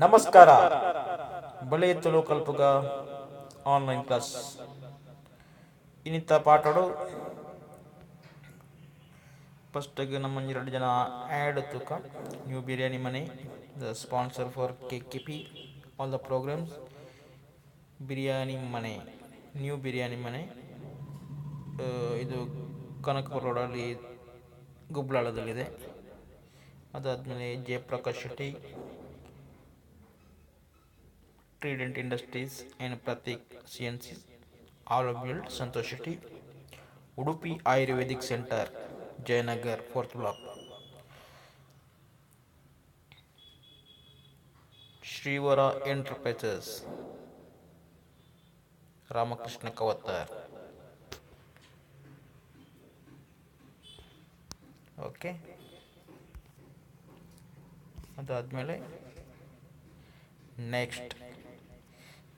ನಮಸ್ಕಾರ. ಬಲೆ Tulu ಕಲ್ಪುಗ online class. ಇನಿತ ಪಾಠಡು ಫಸ್ಟ್ಗೆ ನಮ್ಮ ಎರಡು ಜನ ಆ್ಯಡ್ ತೂಕ. ನ್ಯೂ ಬಿರಿಯಾನಿ ಮನೆ, the sponsor for KKP all the programs. Biryani Mane, new biryani ಮನೆ, ಇದು ಕನಕಪುರ ರೋಡಲ್ಲಿ ಗುಬ್ಲಾಳದಲ್ಲಿದೆ. ಅದಾದಮೇಲೆ Jayaprakash Shetty, Trident Industries and Prateek CNC, all build Santosh Shetty, Udupi Ayurvedic centre, Jayanagar fourth block, Shrivara enterprises, Ramakrishna Kavathar. Okay, ಅದಾದಮೇಲೆ next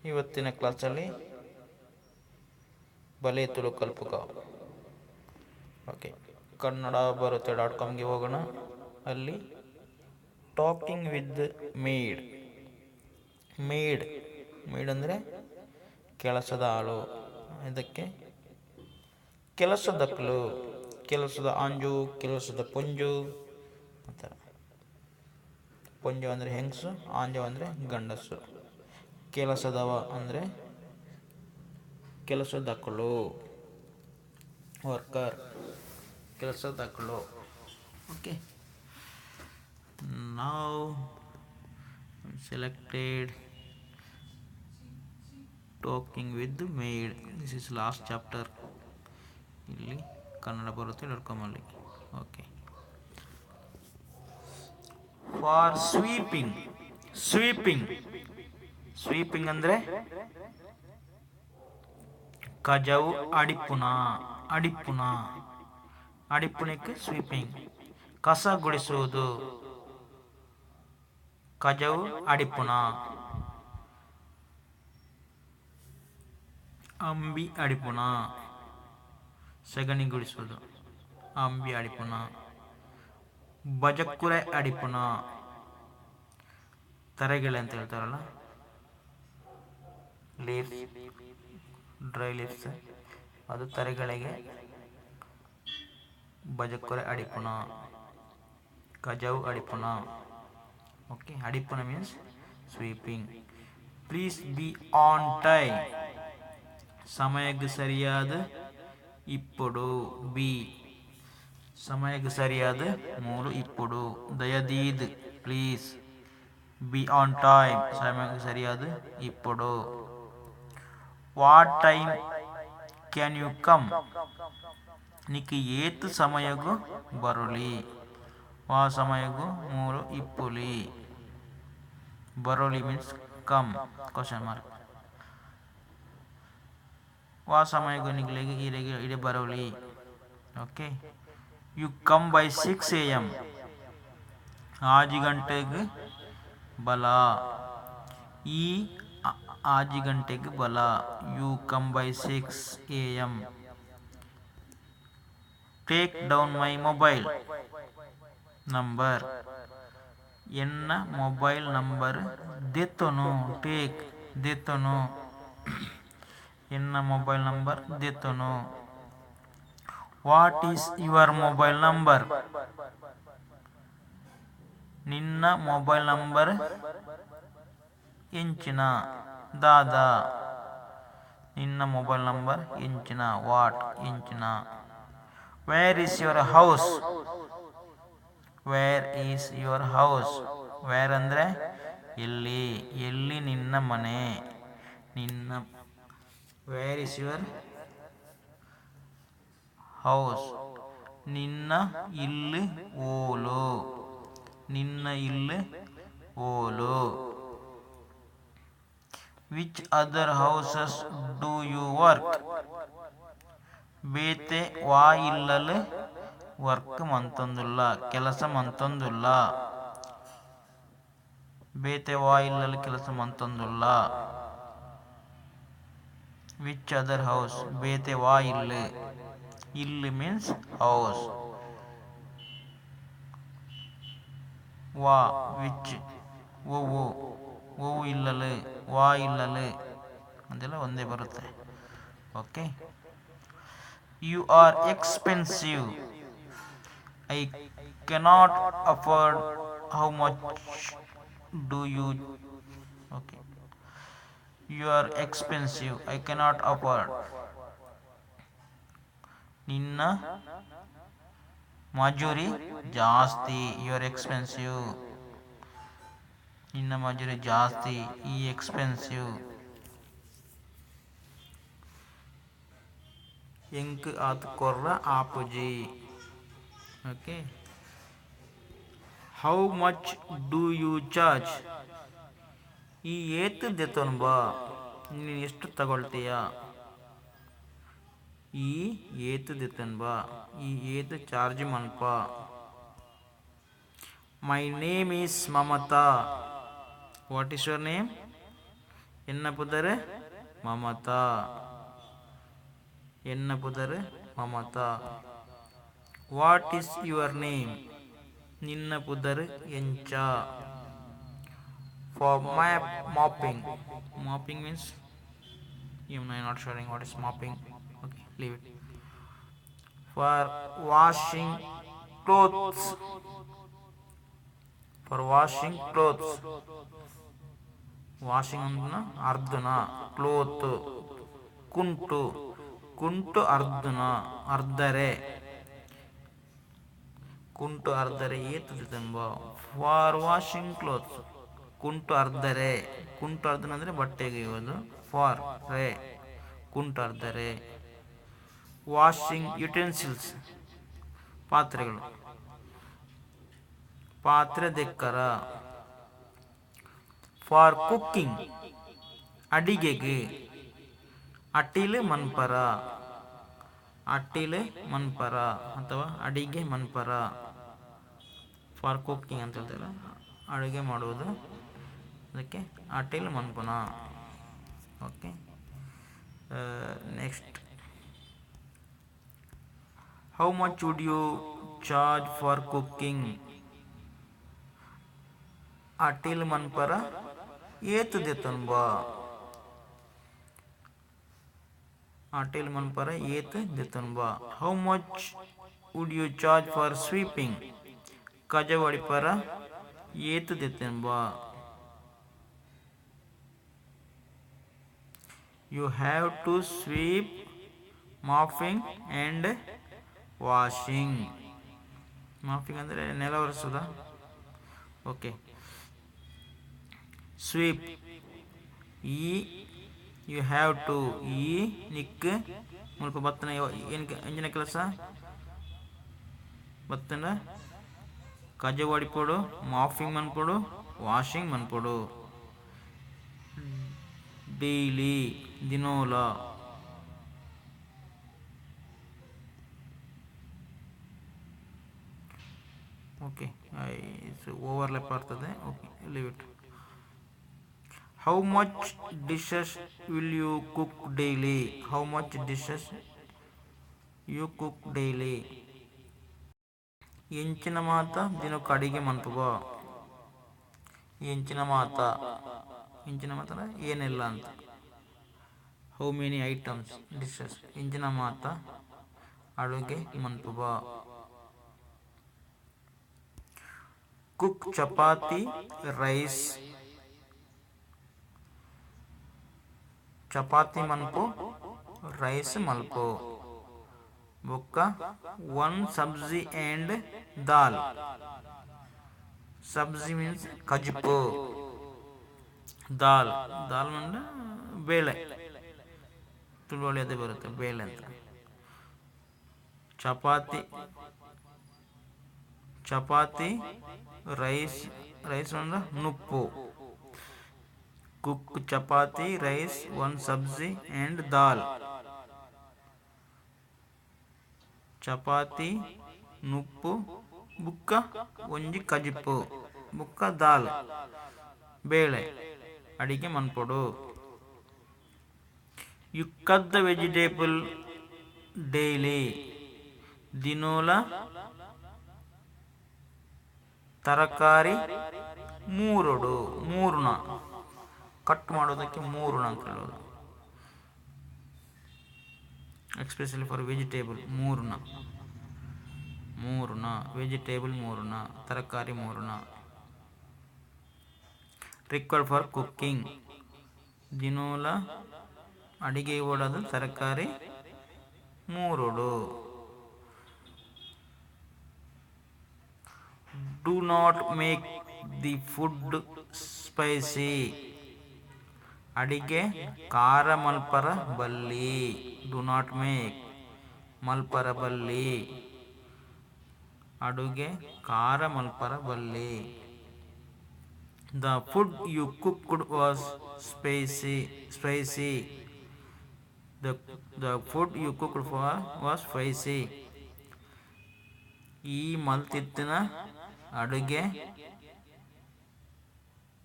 ಇವತ್ತಿನ ಕ್ಲಾಸಲ್ಲಿ ಬಲೆ Tulu ಕಲ್ಪುಗ. Okay, Kannada ಬರುತ್ತೆ dot ಕಾಮ್ಗೆ ಹೋಗೋಣ. ಅಲ್ಲಿ talking with maid. Maid, maid ಅಂದರೆ ಕೆಲಸದ ಆಳು. ಇದಕ್ಕೆ ಕೆಲಸದಕ್ಕಲು, ಕೆಲಸದ ಆಂಜು, ಕೆಲಸದ ಪೊಂಜು ಆ ಥರ. ಪೊಂಜು ಅಂದರೆ ಹೆಂಗಸು, ಆಂಜು ಅಂದರೆ ಗಂಡಸು. ಕೆಲಸದವ ಅಂದರೆ ಕೆಲಸದಕ್ಕಳು, ವರ್ಕರ್, ಕೆಲಸದಕ್ಕಳು. ಓಕೆ, ನಾವು selected talking with maid. This is last chapter. ಇಲ್ಲಿ ಕನ್ನಡ ಬರುತ್ತೆ dot ಕಾಮಲ್ಲಿ. Okay, for sweeping. Sweeping, sweeping ಅಂದರೆ ಕಜವು ಅಡಿಪುನ. ಅಡಿಪುನ, ಅಡಿಪುಣಕ್ಕೆ ಸ್ವೀಪಿಂಗ್, ಕಸ ಗುಡಿಸುವುದು, ಕಜವು ಅಡಿಪುನ. ಅಂಬಿ ಅಡಿಪುನ, ಸಗಣಿ ಗುಡಿಸುವುದು, ಅಂಬಿ ಅಡಿಪುನ. ಬಜಕ್ಕುರೆ ಅಡಿಪುನ, ತರೆಗೆಳೆ ಅಂತ ಹೇಳ್ತಾರಲ್ಲ, ಲೀವ್ಸ್, ಡ್ರೈ ಲೀವ್ಸ್, ಅದು ತರೆಗಳಿಗೆ ಬಜಕ್ಕುರೆ ಅಡಿಪುನ, ಕಜವು ಅಡಿಪುನ. ಓಕೆ, ಅಡಿಪುನ means sweeping. Please be on time. ಸಮಯಕ್ಕೆ ಸರಿಯಾದ ಇಪ್ಪಡು. ಬಿ ಸಮಯಕ್ಕೆ ಸರಿಯಾದ ಮೂರು ಇಪ್ಪಡು. ದಯದೀದ್ ಪ್ಲೀಸ್ ಬಿ ಆನ್ ಟೈಮ್. ಸಮಯಕ್ಕೆ ಸರಿಯಾದ ಇಪ್ಪಡು. What time can you come? ನಿಕ್ ಏತ್ ಸಮಯಗು ಬರಲಿ? ವಾ ಸಮಯಗು ಮೂರು ಇಪ್ಪುಲಿ. Baroli means come, question mark. ವಾ ಸಮಯಗು ನಿಗ್ಲೆಗ್ ಇರೆಗೆ ಇಡೆ Baroli. Okay, you come by 6 AM. ಆಜಿ ಗಂಟೆಗೆ ಬಲ. ಈ ಆಜಿ ಗಂಟೆಗೆ ಬಲ. You come by 6 AM. Take down my mobile number. ಎನ್ನ ಮೊಬೈಲ್ ನಂಬರ್ ದೆತ್ತೊನು. ಟೇಕ್ ದೆತ್ತೊನು. ಎನ್ನ ಮೊಬೈಲ್ ನಂಬರ್ ದೆತ್ತೊನು. What is your mobile number? ನಿನ್ನ ಮೊಬೈಲ್ ನಂಬರ್ ಎಂಚಿನ? ದಾದಾ. ನಿನ್ನ ಮೊಬೈಲ್ ನಂಬರ್ ಎಂಚಿನ? What ಎಂಚಿನ. Where is your house? Where is your house? Where ಅಂದರೆ ಎಲ್ಲಿ, ಎಲ್ಲಿ ನಿನ್ನ ಮನೆ? ನಿನ್ನ ವೇರ್ is your house? ನಿನ್ನ ಇಲ್ಲಿ ಓಲು. ನಿನ್ನ ಇಲ್ಲಿ ಓಲು. Which other houses do you work? ಬೇತೆ ವಾ ಇಲ್ಲಲ್ ವರ್ಕ್ ಮಂತೊಂದುಲ್ಲ, ಕೆಲಸ ಮಂತೊಂದುಲ್ಲ. ಬೇತೆ ವಾ ಇಲ್ಲಲ್ ಕೆಲಸ ಮಂತೊಂದುಲ್ಲ. Which other house, ಬೇತೆ ವಾ ಇಲ್ಲು. ಇಲ್ಲು ಮೀನ್ಸ್ ಹೌಸ್. ವಾ which, ಓ ಓವು ಇಲ್ಲಲು, ವಾ ಇಲ್ಲಲು ಅದೆಲ್ಲ ಒಂದೇ ಬರುತ್ತೆ. Okay. You are expensive. I cannot afford. How much do you? Okay. You are expensive, I cannot afford. ನಿನ್ನ ಮಜೂರಿ ಜಾಸ್ತಿ. You are expensive. ನಿನ್ನ ಮಜೂರಿ ಜಾಸ್ತಿ. ಈ ಎಕ್ಸ್ಪೆನ್ಸಿವ್. ಎಂಕ್ ಆತ್ ಕೊರ್ರ ಆಪುಜಿ. Okay. How much do you charge? ಈ ಏತ್ ದೆತೊನ್ಬ? ನೀನು ಎಷ್ಟು ತಗೊಳ್ತೀಯಾ? ಈ ಏತ್ ದೆತೊನ್ಬ? ಈ ಏತ್ charge ಮನ್ಪ? My name is Mamata. What is your name? ಎನ್ನ ಪುದರ್ ಮಮತಾ. ಎನ್ನ ಪುದರ್ ಮಮತಾ. What is your name? ನಿನ್ನ ಪುದರ್ ಎಂಚ? For map mopping. Mopping means, even I not sharing what is mopping. Okay, leave it. For washing clothes. For washing clothes. Washing ಅಂದನ ಅರ್ಧನ, cloth ಕುಂಟು, ಕುಂಟು ಅರ್ಧನ, ಅರ್ಧರೆ, ಕುಂಟು ಅರ್ಧರೆ ಏತ್ ತುಂಬ. ಫಾರ್ ವಾಷಿಂಗ್ ಕ್ಲೋತ್ಸ್, ಕುಂಟು ಅರ್ಧರೆ. ಕುಂಟು ಅರ್ಧನ ಅಂದರೆ ಬಟ್ಟೆಗೆ ಇರೋದು. ಫಾರ್ ರೇ ಕುಂಟು ಅರ್ಧರೆ. ವಾಷಿಂಗ್ ಯುಟೆನ್ಸಿಲ್ಸ್ ಪಾತ್ರೆಗಳು, ಪಾತ್ರೆ ದೆಕ್ಕರ. ಫಾರ್ ಕುಕ್ಕಿಂಗ್ ಅಡಿಗೆಗೆ. ಅಟಿಲ್ ಮನ್ಪರ, ಅಟಿಲ್ ಮನ್ಪರ ಅಥವಾ ಅಡಿಗೆ ಮನ್ಪರ. ಫಾರ್ ಕುಕ್ಕಿಂಗ್ ಅಂತ ಹೇಳ್ತಾರೆ, ಅಡುಗೆ ಮಾಡುವುದು, ಅದಕ್ಕೆ ಅಟಿಲ್ ಮನ್ಪುನ. Okay, next. How much would you charge for cooking? ಅಟಿಲ್ ಮನ್ಪರ ಏತ್ ದೆತೊನ್ಬ? ಅಟಿಲ್ ಮನ್ಪರ ಏತ್ ದೆತೊನ್ಬ? How much would you charge for sweeping? ಕಜವಡಿಪರ ಏತ್ ದೆತೊನ್ಬ? You have to sweep, mopping and washing. Mopping ಅಂದರೆ ನೆಲ ಒರೆಸೋದಾ? ಓಕೆ. ಸ್ವೀಪ್ ಈ you have to ಈ ನಿಕ್ ಮುಲ್ಪ ಬತ್ತನ ಏನು ಎಂಜಿನ ಕೆಲಸ ಬತ್ತನ? ಕಜವು ಅಡಿಪೊಡು, ಮಾಫಿಂಗ್ ಮನ್ಪೊಡು, ವಾಷಿಂಗ್ ಮನ್ಪೊಡು. ಡೈಲಿ ದಿನೋಲ. ಓಕೆ, ಓವರ್ಲ್ಯಾಪ್ ಆಗ್ತದೆ. Okay, leave it. How much dishes will you cook daily? How much dishes you cook daily? ಎಂಚಿನ ಮಾತ ದಿನಕ್ಕೆ ಅಡಿಗೆ ಮನ್ಪುವ? ಎಂಚಿನ ಮಾತ, ಎಂಚಿನ ಮಾತ ಏನೆಲ್ಲ ಅಂತ. How many items dishes? ಎಂಚಿನ ಮಾತ ಅಡುಗೆ ಮನ್ಪುವ? Cook chapati rice. ಚಪಾತಿ ಮನ್ಪು, ರೈಸ್ ಮಲ್ಪು. ಬೊಕ್ಕ one sabzi and dal. Sabzi means ಕಜಿಪು, ದಾಲ್, ದಾಲ್ ಅಂದರೆ ಬೇಳೆ, ತುಳುವಲ್ಲಿ ಅದೇ ಬರುತ್ತೆ ಬೇಳೆ ಅಂತ. ಚಪಾತಿ, ಚಪಾತಿ ರೈಸ್, ರೈಸ್ ಅಂದ್ರೆ ನುಪ್ಪು. Cook chapati rice one sabzi and dal. Chapati ನುಪ್ಪು ಬುಕ್ಕ ಒಂಜಿ ಕಜಿಪು ಬುಕ್ಕ ದಾಲ್ ಬೇಳೆ ಅಡಿಗೆ ಮನ್ಪೊಡು. You cut the vegetable daily. ದಿನೋಲ ತರಕಾರಿ ಮೂರೊಡು, ಮೂರುನ. ಕಟ್ ಮಾಡೋದಕ್ಕೆ ಮೂರುಣ ಅಂತ ಹೇಳೋದು. ಎಕ್ಸ್ಪೆಷಲಿ ಫಾರ್ ವೆಜಿಟೇಬಲ್ ಮೂರುಣ, ಮೂರುಣ ವೆಜಿಟೇಬಲ್ ಮೂರುಣ, ತರಕಾರಿ ಮೂರುಣ. ರಿಕ್ವೈರ್ಡ್ ಫಾರ್ ಕುಕ್ಕಿಂಗ್, ದಿನೋಲ ಅಡಿಗೆ ಓಡೋದು ತರಕಾರಿ ಮೂರುಡು. Do not make the food spicy, ಅಡಿಗೆ ಖಾರ ಮಲ್ಪರ ಬಲ್ಲಿ. Do not make ಮಲ್ಪರ ಬಲ್ಲಿ, ಅಡುಗೆ ಖಾರ ಮಲ್ಪರ ಬಲ್ಲಿ. The food you cooked was spicy, spicy. The food you cooked for was spicy. ಈ ಮಲ್ತಿತ್ತಿನ ಅಡುಗೆ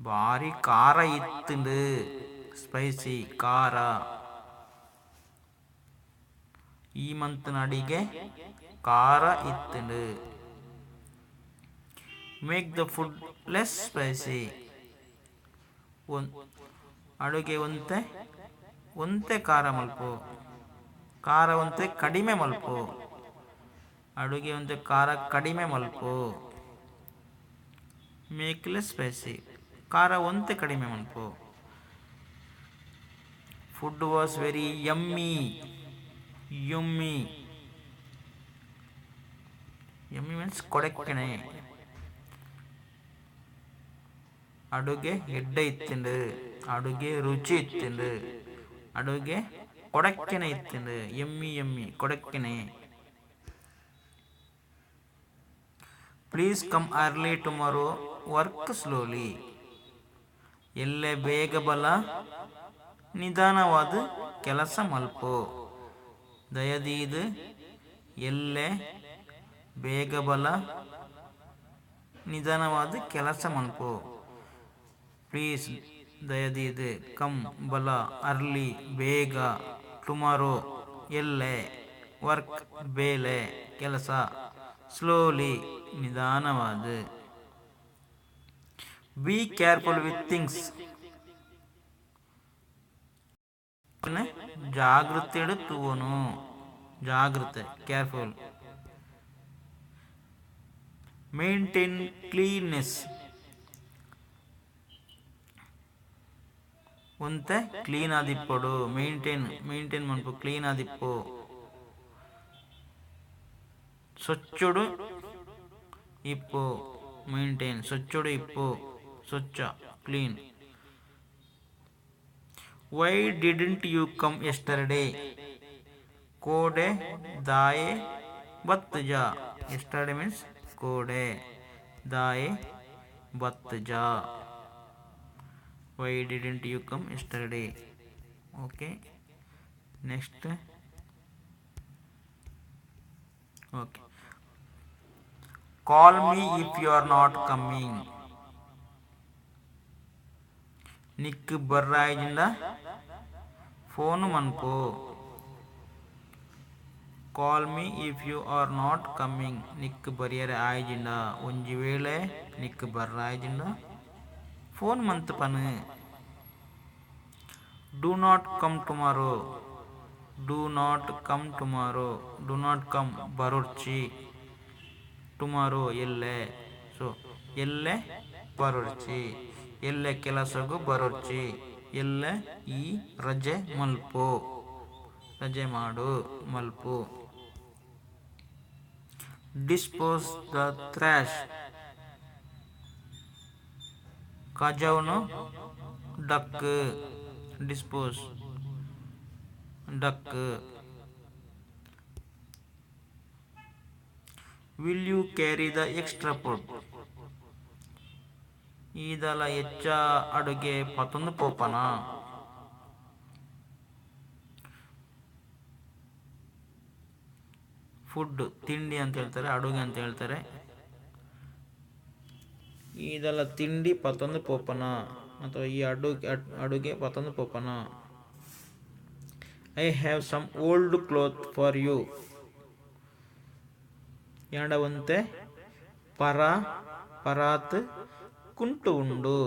ಭಾರಿ ಖಾರ ಇತ್ತಂಡು, ಸ್ಪೈಸಿ ಖಾರ. ಈ ಮಂತಿನ ಅಡಿಗೆ ಖಾರ ಇತ್ತಂಡು. Make the food less spicy, ಅಡುಗೆ ಒಂತೆ ಒಂತೆ ಖಾರ ಮಲ್ಪು, ಖಾರ ಒಂತೆ ಕಡಿಮೆ ಮಲ್ಪು, ಅಡುಗೆ ಒಂತೆ ಖಾರ ಕಡಿಮೆ ಮಲ್ಪು. ಮೇಕ್ ಲೆಸ್ ಸ್ಪೈಸಿ, ಖಾರ ಒಂತೆ ಕಡಿಮೆ ಮಲ್ಪು. Food was very yummy, yummy. Yummy means ಕೊಡಕ್ಕಣೆ. ಅಡುಗೆ ಎಡ್ಡೆ ಇತ್ತಂಡು, ಅಡುಗೆ ರುಚಿ ಇತ್ತಂಡು, ಅಡುಗೆ ಕೊಡಕ್ಕಣೆ ಇತ್ತಂಡು. ಯಮ್ಮಿ ಯಮ್ಮಿ ಕೊಡಕ್ಕಣೆ. Please come early tomorrow, work slowly. ಎಲ್ಲೆ ಬೇಗ ಬಲ ನಿಧಾನವಾದ ಕೆಲಸ ಮಲ್ಪು. ದಯದೀದು ಎಲ್ಲೆ ಬೇಗ ಬಲ ನಿಧಾನವಾದ ಕೆಲಸ ಮಲ್ಪು. ಪ್ಲೀಸ್ ದಯದೀದು, ಕಮ್ ಬಲ, ಅರ್ಲಿ ಬೇಗ, ಟುಮಾರೋ ಎಲ್ಲೆ, ವರ್ಕ್ ಬೇಲೆ ಕೆಲಸ, ಸ್ಲೋಲಿ ನಿಧಾನವಾದ. ಬಿ ಕೇರ್ಫುಲ್ ವಿತ್ ಥಿಂಗ್ಸ್, ಜಾಗೃತೆ ತೂವನು, ಜಾಗೃತೆ ಕೇರ್ಫುಲ್. ಮೇಂಟೈನ್ ಕ್ಲೀನ್ನೆಸ್, ಒಂತೆ ಕ್ಲೀನ್ ಆದಿಪ್ಪೊಡು, ಮೇಂಟೈನ್ ಮೇಂಟೈನ್ ಮನ್ಪು, ಕ್ಲೀನ್ ಆದಿಪ್ಪು, ಸ್ವಚ್ಛಡು ಇಪ್ಪು, ಮೇಂಟೈನ್ ಸ್ವಚ್ಛಡು ಇಪ್ಪು, ಸ್ವಚ್ಛ clean. Why didn't you come yesterday, ಕೋಡೆ ದಾಯೆ ಬತ್ತಜ. ಎಸ್ಟರ್ಡೇ ಮೀನ್ಸ್ ಕೋಡೆ, ದಾಯೆ ಬತ್ತಜ. Why didn't you come yesterday? Okay, next. Okay, call me if you are not coming. Nick ಬರ್ರಾಯಿಜಿಂದ phone ಮನ್ಪು. Call me if you are not coming. Nick ಬರಿಯರೆ ಆಯ್ಜಿಂಡ, ಒಂಜಿ ವೇಳೆ ನಿಕ್ ಬರ್ರಾಯ್ಜಿಂಡ phone ಮಂತ್ ಪನು. Do not come tomorrow, do not come tomorrow, do not come ಬರೊಡ್ಚಿ, tomorrow ಎಲ್ಲೆ, so ಎಲ್ಲೆ ಬರೊಡ್ಚಿ, ಎಲ್ಲೆ ಕೆಲಸಗೂ ಬರೊಡ್ಚಿ, ಎಲ್ಲೆ ಈ ರಜೆ ಮಲ್ಪು, ರಜೆ ಮಾಡು ಮಲ್ಪು. ಡಿಸ್ಪೋಸ್ the trash, ಕಜವನ್ನು duck, dispose duck. Will you carry the extra food, ಈದಲ ಹೆಚ್ಚ ಅಡುಗೆ ಪತೊಂದು ಪೋಪನ. ಫುಡ್ ತಿಂಡಿ ಅಂತ ಹೇಳ್ತಾರೆ, ಅಡುಗೆ ಅಂತ ಹೇಳ್ತಾರೆ. ಇದೆಲ್ಲ ತಿಂಡಿ ಪತೊಂದು ಪೋಪನ ಅಥವಾ ಈ ಅಡುಗೆ ಅಡುಗೆ ಪತೊಂದು ಪೋಪನ. I have some old cloth for you, ಎಂಡವಂತೆ ಪರ ಪರಾತ್ ಕುಂಟು ಉಂಡು.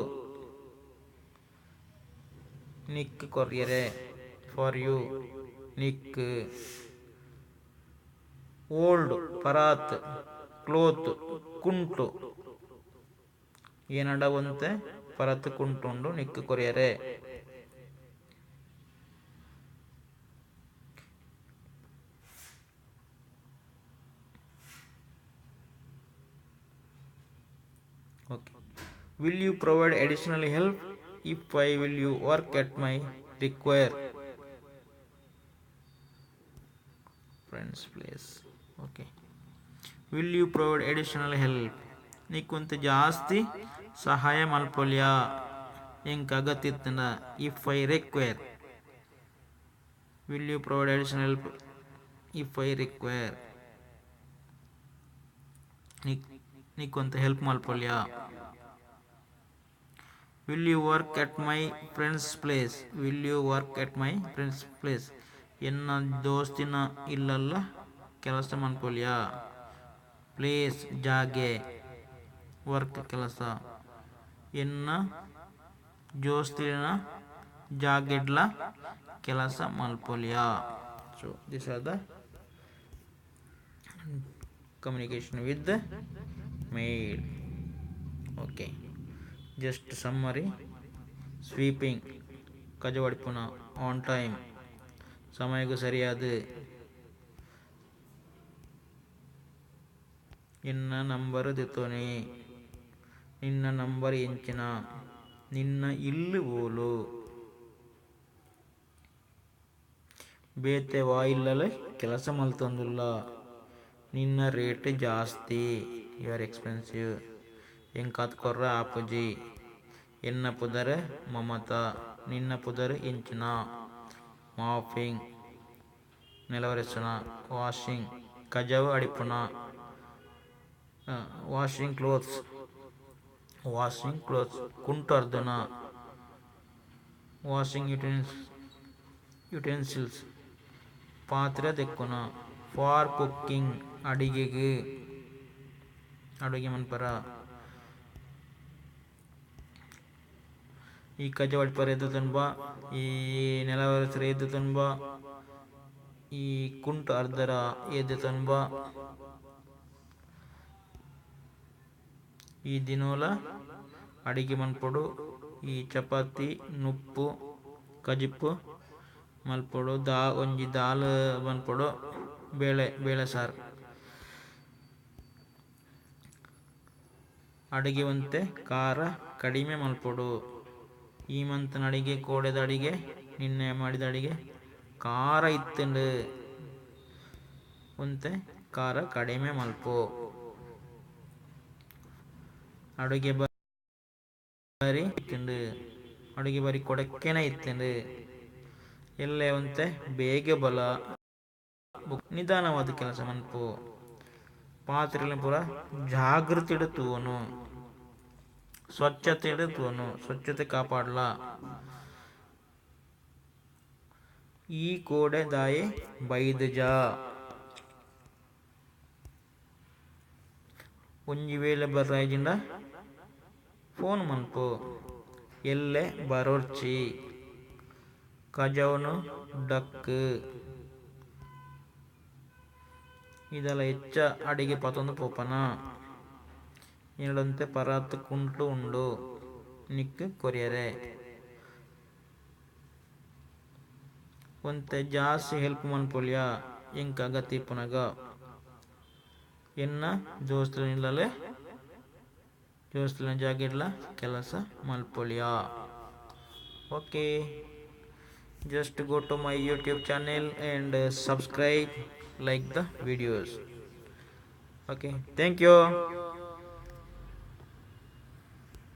ನಿಕ್ ಕೊರ್ಯರೆ ಫಾರ್ you Nick. Old ಪರಾತ್ ಕ್ಲೋತ್ ಕುಂಟು ಏನಡ ಒಂತೆ ಪರತ್ ಕುಂಟುಂಡು ನಿಕ್ ಕೊರ್ಯರೆ. Okay. Will you provide additional help if I will you work at my require friends place? Okay. Will you provide additional help? ನಿಕ್ಕುಂತ ಜಾಸ್ತಿ ಸಹಾಯ ಮಲ್ಪೊಲ್ಯ ಎಂಕ್ ಅಗತ್ಯ if I require. Will you provide additional help if I require? ನಿಕ್ಕುಂತ help ಮಲ್ಪೊಲ್ಯ. Will you work at my friend's place? Will you work at my friend's place? ಎನ್ನ ದೋಸ್ತಿನ ಇಲ್ಲಲ್ಲ ಕೆಲಸ ಮನ್ಪೊಲ್ಯ. Place ಜಾಗೆ, work ಕೆಲಸ. ಎನ್ನ ದೋಸ್ತಿನ ಜಾಗೆಡ್ಲ ಕೆಲಸ ಮಲ್ಪೊಲ್ಯ. So this are the communication with mail. Okay, just summary. Sweeping ಕಜವಡಿಪುನ on time ಸಮಯಕ್ಕೂ ಸರಿಯಾದ. ಎನ್ನ number ದೆತ್ತೊನೆ, ನಿನ್ನ ನಂಬರ್ ಎಂಚಿನ, ನಿನ್ನ ಇಲ್ಲು ಓಲು, ಬೇತೆ ವಾ ಇಲ್ಲಲ್ ಕೆಲಸ ಮಲ್ತೊಂದುಲ್ಲ, ನಿನ್ನ ರೇಟ್ ಜಾಸ್ತಿ you are expensive, ಎಂಕಾತ್ ಕೊರ್ರ ಆಪುಜಿ, ಎನ್ನ ಪುದರ್ ಮಮತಾ, ನಿನ್ನ ಪುದರ್ ಎಂಚಿನ, ಮಾಪಿಂಗ್ ನೆಲವರೆಸುನ, ವಾಷಿಂಗ್ ಕಜವು ಅಡಿಪುನ, ವಾಷಿಂಗ್ ಕ್ಲೋತ್ಸ್, ವಾಷಿಂಗ್ ಕ್ಲೋತ್ಸ್ ಕುಂಟು ಅರ್ದುನ, ವಾಷಿಂಗ್ ಯುಟೆನ್ಸಿಲ್ಸ್ ಪಾತ್ರೆ ದೆಕ್ಕುನ, ಫಾರ್ ಕುಕ್ಕಿಂಗ್ ಅಡಿಗೆಗೆ ಅಡುಗೆ ಮನ್ಪರ. ಈ ಕಜವಡಿಪರ ಎದ್ದು ತುಂಬ, ಈ ನೆಲವರೆಸರ ಎದ್ದು ತುಂಬ, ಈ ಕುಂಟು ಅರ್ಧರ ಎದ್ದು ತುಂಬ. ಈ ದಿನೋಲ ಅಡಿಗೆ ಮನ್ಪೊಡು. ಈ ಚಪಾತಿ ನುಪ್ಪು ಕಜಿಪ್ಪು ಮಲ್ಪೊಡು, ದಾ ಒಂಜಿ ದಾಲ್ ಮನ್ಪೊಡು, ಬೇಳೆ ಬೇಳೆ ಸಾರು. ಅಡುಗೆ ಒಂತೆ ಖಾರ ಕಡಿಮೆ ಮಲ್ಪೊಡು. ಈ ಮಂತನ ಅಡಿಗೆ ಕೋಡೆದ ಅಡಿಗೆ ನಿನ್ನೆ ಮಾಡಿದ ಅಡಿಗೆ ಖಾರ ಇತ್ತುಂಡು, ಒಂತೆ ಖಾರ ಕಡಿಮೆ ಮಲ್ಪು. ಅಡುಗೆ ಬಾರಿ ಇತ್ತುಂಡು, ಅಡುಗೆ ಬಾರಿ ಕೊಡಕ್ಕೆನ ಇತ್ತುಂಡು. ಎಲ್ಲೆ ಒಂತೆ ಬೇಗ ಬಲ ನಿಧಾನವಾದ ಕೆಲಸ ಮನ್ಪು. ಪಾತ್ರೆಲ ಪೂರ ಜಾಗೃತಿ ತೂವನು, ಸ್ವಚ್ಛತೆ ತೂವನು, ಸ್ವಚ್ಛತೆ ಕಾಪಾಡಲ. ಈ ಕೋಡೆ ದಾಯೆ ಬೈದಜ. ಒಂಜಿ ವೇಳೆ ಬರ್ರಾಯ್ಜಿಂಡ ಫೋನ್ ಮನ್ಪು. ಎಲ್ಲೆ ಬರೋರ್ಚಿ. ಕಜವನು ಡಕ್. ಇದೆಲ್ಲ ಹೆಚ್ಚ ಅಡಿಗೆ ಪತೊಂದು ಪೋಪನ. ಏನಂತೆ ಪರಾತ್ ಕುಂಟು ಉಂಡು ನಿಕ್ ಕೊರಿಯರೆ. ಒಂತೆ ಜಾಸ್ತಿ ಹೆಲ್ಪ್ ಮನ್ಪೊಲ್ಯ ಎಂಕ್ ಅಗತ್ಯ ಇಪ್ಪುನಗ. ಎನ್ನ ದೋಸ್ತುಲು ಇಲ್ಲಲೆ ದೋಸ್ತುಲೆನ ಜಾಗೆಡ್ಲ ಕೆಲಸ ಮಲ್ಪೊಲ್ಯ. Okay, just go to my YouTube channel and subscribe, like the videos. Okay, thank you.